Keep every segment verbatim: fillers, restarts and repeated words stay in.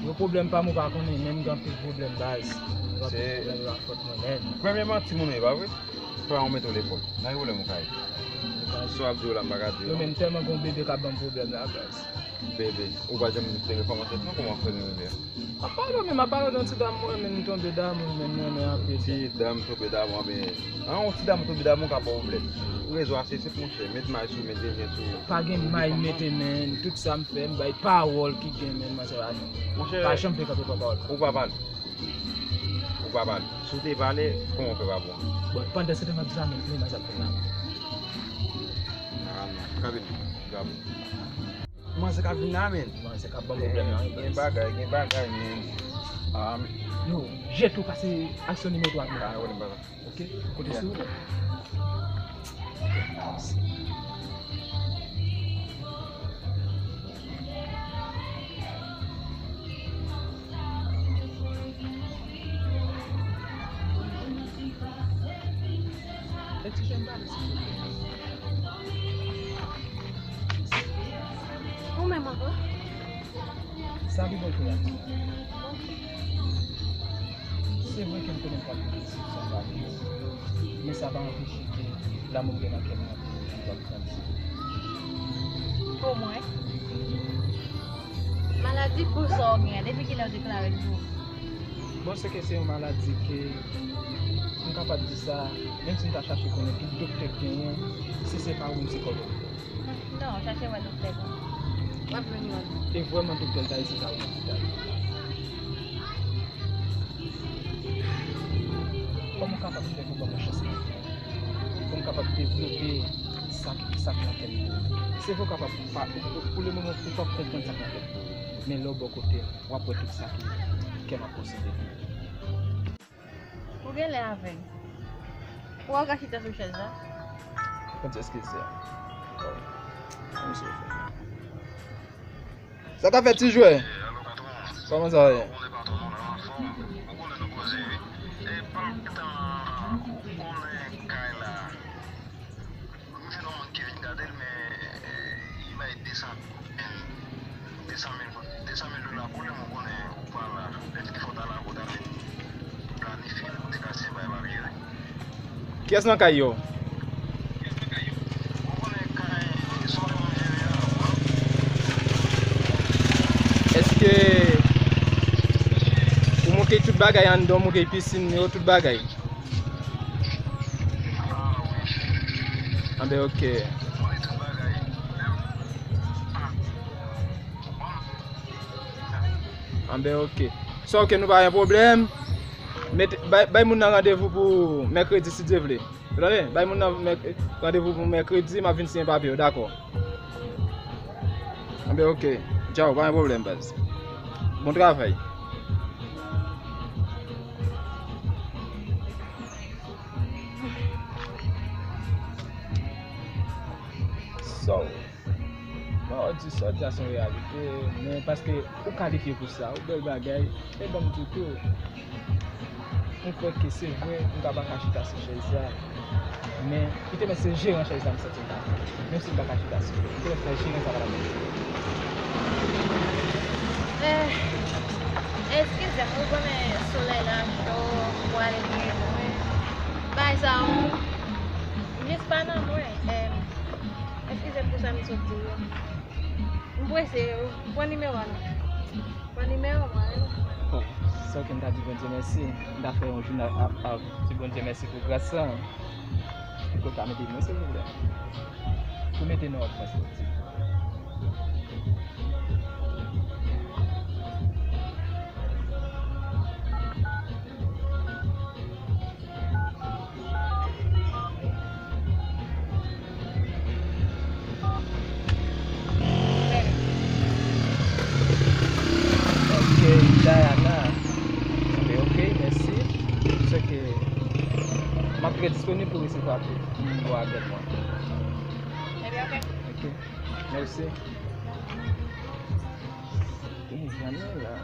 Yo pwoblèm pa m ou pa konnen, men m gen anpil pwoblèm baz. M gen anpil pwoblèm, e pa fòt mwen menm. Premyèman, timoun ou ye, pa vre? Fè yon mete w lekòl. Nan ki pwoblèm ou ka ye? Sa w ap di yo la, m pa ka di yo non. Yo menm tèlman gen yon bebe k ap ban m pwoblèm la baz. Bebe, ou pa janm espere kòmanse non, kòman w fè renmen bebe a? M ap pale w, men m ap pale w de yon ti dam mwen renmen, m tonbe damou, men m renmen anpil. Ti dam tonbe damou, men an yon ti dam tonbe damou ka ba w pwoblèm. Rezo a se, se monchè, met may sou, met dejen sou. Pa gen may mete, men tout sa m fè, m bay pawòl ki gen, men manzè pa, monchè, pa janm vle kanpe pran pawòl. Ou pa pale. Ou pa pale. Si w te pale, kòman w fè pa pran? Bon, pandan se tan m ap di sa, men, men manzè ap vin la. Ah, non. Ka vin, Gabo. Manzè k ap vin la, men. Manzè k ap ban m pwoblèm nan, wi, baz. Gen bagay, gen bagay, men. Ah, men. Yo, jete w pase aksyon nimewo twa, men. Ah, wè, m pa. Ok, kote sou. Fè ti jèn pale, silvouplè. Ou menm ankò? Sa ki bon pou la. Se vre ke m konnen m pral gen desepsyon pa vre, men sa pa anpeche ke lanmou m gen nan kè m nan toujou ap grandi. Pou mwen, maladi pou sa w gen an, depi kilè yo deklare l pou ou? Bon, se ke se yon maladi ke m kapab di sa, menm si m ta chache konnen tout doktè k genyen, si se pa ou, m se kòlòg. Non, chache wè doktè, bon. W ap jwenn yon. E vrèman doktè l ta ye, se ta ou doktè l ta ye. Kòman w kapab fè pou ban mwen chans nan vi m? Pou m kapab devlope sa k, sa k nan kè m pou ou. Se vre w kapab pa, pou, pou le moman, ou p ap konprann sa k nan kè m pou ou. Men lè w bò kote m, w ap wè tout sa ki kè m ap posede pou ou. Ou genlè avèg. Ou wè w ka chita sou chèz la? Fò di eskize. Sa k ap fèt ti jwè? Kòman sa ye? M jwenn yon moun ki vin gade l, men, eh, li bay desan mil, desan mil goud, desan mil dola pou li, mwen konnen ou pa la. Lè fini fò w ta la pou w ta vin planifye l, pou w te ka siyen bay papye wi. Kiyès nan kay yo? Ou konnen kay sa w te konn jere a, ou wè. Èske ou mouke tout bagay anndan, ou mouke pisin yo, tout bagay? Anben, ok. Anben, ok. So, ok, nou pa gen pwoblèm. Mete, bay, bay moun nan randevou pou mèkredi, si Dye vle. Ou tande? Bay moun nan mèk-, randevou pou mèkredi, m ap vin siyen papye yo, dakò. Anben, ok. Tchaw, pa gen pwoblèm, baz. Bon travay. So, bon, w di sa w di a se yon reyalite, men paske ou kalifye pou sa, ou bèl bagay, e ban m di w tou, m kwè ke se vre, m ka pa ka chita sou chèz sa, men kite mwen se jeran chèz la m santi m ta fè, menm si m pa ka chita sou li, kite mwen se jeran sa pa ta fè. Eh, eskize m, ou konnen solèy la cho, pwale byen lwen. Bagay sa, m, jis pa nan mwen. Em, eskize m pou sa m sot di yo. M prese, pran nimewo a non. Pran nimewo a, wi. Bon, sa ke m ta di Bondye mèsi. M ta fè yon jounen ap, ap di Bondye mèsi pou gras sa. Ou ka mete non, silvouplè? Ou mete non an fransè, silvouplè. Ok, Diana. Anben, ok, mèsi. Se ke m ap trè disponib pou resevwa tout moun bò a gèt mwen. Ebyen, ok. Ok, mèsi. Gen Diana la.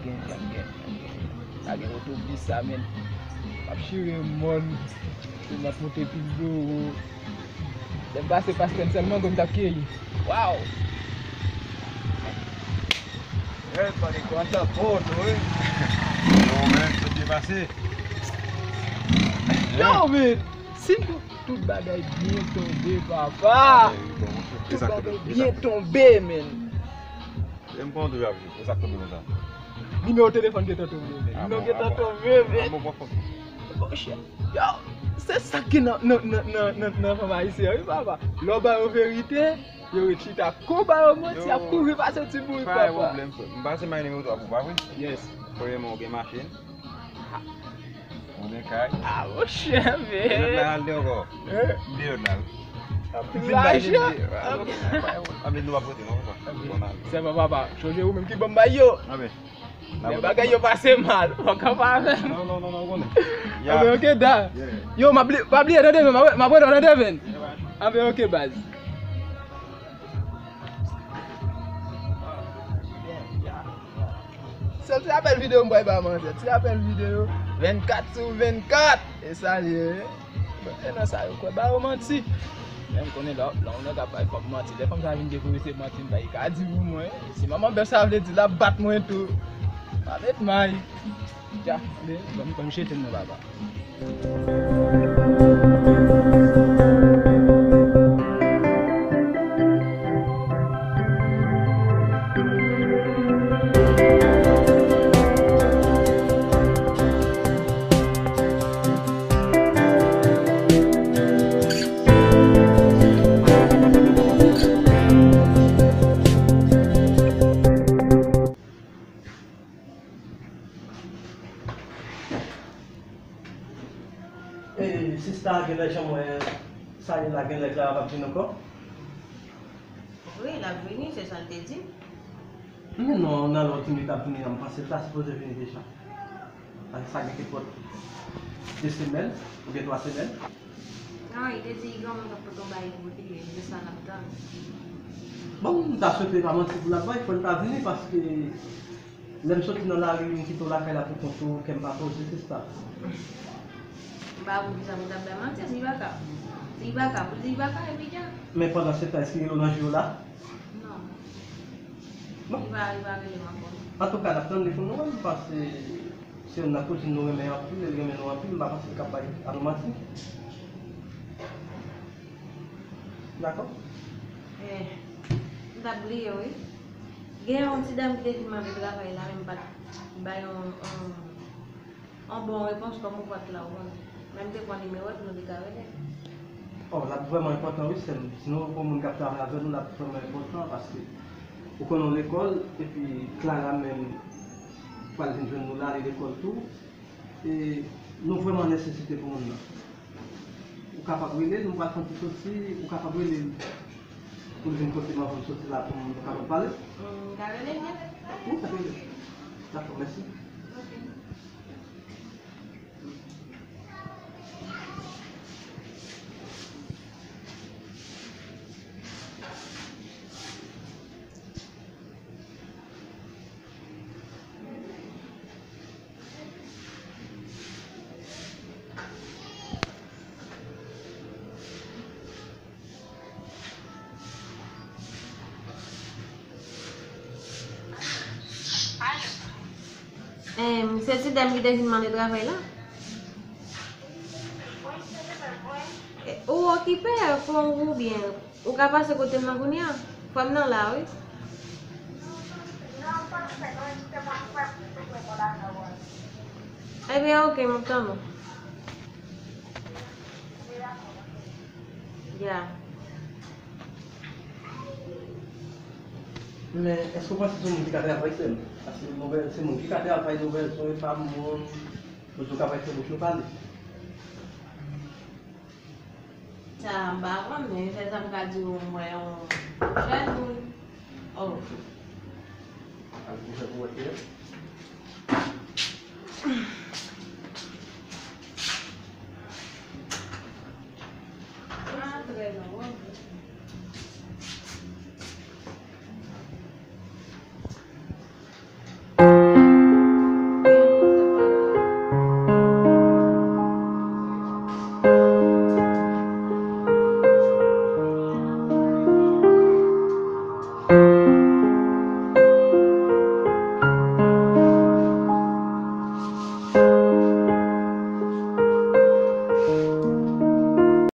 Gen, gen, gen, gen. Pa gen otobis sa, men. M ap chire mòn. M ap monte Pilbowo. Lè m pase pas tèn sèlman, gwo m t ap keyi. Waw! Red, pa gen kontan bon tou, wi. Bon, men, sa byen pase. Yo, men, si tout, tout bagay byen tonbe, papa. Tout bagay byen tonbe, men. E m konn tou ap jwe, e sa k tonbe konsa. Nimewo telefòn gentan tonbe, men. Non, gentan tonbe, men. Monchè, yo, se sa ki nan, nan, nan, nan, nan, nan fanm ayisyen an, wi, papa. Lè w ba yo verite, yo ret chita. Kou w ba yo manti, y ap kouri pase ti bourik, papa. Pa gen pwoblèm, frè. M pase may nimewo twa pou pa vre. Yes. Premyèman, ou gen machin. Ou gen kay. Ah, monchè, men. Lòt la, al de ankò. Hein? De lòt la. Anpil lajan. Anpil nou ap rete, non, papa? Bon, al. Sèlman, papa, chonje ou menm ki ban m bay yo. Anben. Lè bagay yo pase mal, fòk anba avè m. Non, non, non, non, ou konnen. Anben, ok, da. Yo, m ap li-, pa bliye, tande, men, m ap, m ap rele w, tande, men. Anben, ok, baz. Sèl ti apèl videyo m pral ba manzè. Ti apèl videyo, vennkat sou vennkat. E sa l ye. E nan sa yo kwè, ba yo manti. Men m konnen lè, lè yon nèg ap bay fanm manti, lè fanm sa vin dekouvri se manti m bay, li ka di pou mwen. Si manman bèf sa vle di, l ap bat mwen tou. Pa met may. Dja, men, ban m, ban m chete m nan, papa. E, sista, genlè jan m wè sa ye la, genlè Clara p ap vin ankò. Wi, l ap vini, se sa l te di. Men non, nan lè w di m li t ap vini an, m panse l ta sipoze vini deja. Paske sa gen kenpòt de semèn, oubyen twa semèn. Non, li te di li gen yon moun k ap pote yon bagay pou li, e se sa n ap tann. Bon, m ta swete pa manti pou l ap bay, fò l ta vini, paske lè m soti nan lari, m kite w lakay la pou kont ou, kè m pa poze, sista. M pa konn kisa pou l t ap bay manti, si li pa ka. Si li pa ka, pou l di li pa ka, epi dja. Men pandan se tan, èske l rele w nan je w la? Non. Bon. Li pa, li pa rele m ankò. Antouka, n ap tann li pou nou wè, paske se youn nan kouzin nou renmen anpil, li renmen nou anpil, m pa panse l ka bay nou manti. Dakò? Eh, m t ap bliye, wi. Gen yon ti dam ki te vin mande travay la, men m pa t bay yon, yon, yon bon repons kòm ou pa t la, ou konnen. Men m te pran nimewo l pou nou te ka rele. Oh, l ap vrèman enpòtan, wi, sè m. Si nou gen yon moun k ap travay avè nou, l ap vrèman enpòtan, paske ou konnen w lekòl, epi Clara menm pral vin jwenn nou la, li lekòl tou. E nou vrèman nesesite pou moun nan. Ou kapab rele l, nou pral fè yon ti soti, ou kapab rele l pou l vin kote m anvan m soti la pou nou kapab pale. Mm, m ka rele l, wi. Wi, w ka rele l. Dakò, mèsi. Ok. Em, se ti dam ki te vin mande travay la? E, ou okipe, fò ou byen. Ou ka pase kote m nan kounye a? Frè m nan la, wi. Ebyen, oke, m ap tann ou. Ya. Men, èske w panse se yon moun ki ka travay, sè m? Paske nouvèl, se moun ki ka travay, nouvèl son e pa moun, pou yo ka bay se moun ki yo pale. Sa m pa konn, men sèl sa m ka di w, m wè yon jèn moun. Oh. Al pou fè pou wè ki lè.